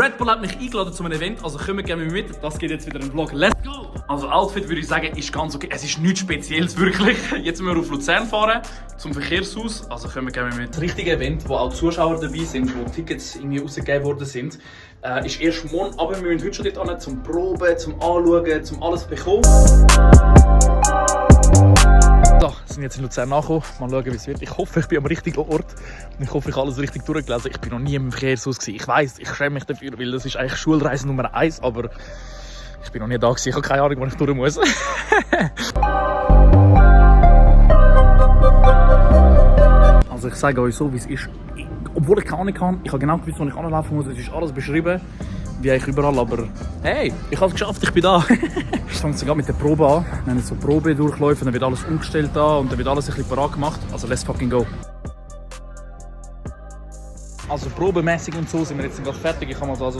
Red Bull hat mich eingeladen zu einem Event, also kommen wir mit. Das geht jetzt wieder ein Vlog. Let's go! Also Outfit würde ich sagen, ist ganz okay. Es ist nichts Spezielles wirklich. Jetzt müssen wir auf Luzern fahren, zum Verkehrshaus. Also kommen wir mit. Das richtige Event, wo auch Zuschauer dabei sind, wo Tickets irgendwie rausgegeben worden sind, ist erst morgen. Aber wir müssen heute schon dort hin, zum Proben, zum Anschauen, zum alles bekommen. So, wir sind jetzt in Luzern angekommen. Mal schauen, wie es wird. Ich hoffe, ich bin am richtigen Ort. Und ich hoffe, ich habe alles richtig durchgelesen. Ich bin noch nie im Verkehrshaus gewesen. Ich weiss, ich schäme mich dafür, weil das ist eigentlich Schulreise Nummer 1. Aber ich bin noch nie da gewesen. Ich habe keine Ahnung, wo ich durch muss. Also ich sage euch so, wie es ist. Obwohl ich keine Ahnung habe, ich habe genau gewusst, wo ich anlaufen muss. Es ist alles beschrieben, wie eigentlich überall. Aber hey, ich habe es geschafft, ich bin da. Ich fange sogar mit der Probe an. Wir haben jetzt so Probe durchläufen, dann wird alles umgestellt da und dann wird alles ein bisschen parat gemacht. Also let's fucking go. Also probemäßig und so sind wir jetzt gerade fertig. Ich habe mal so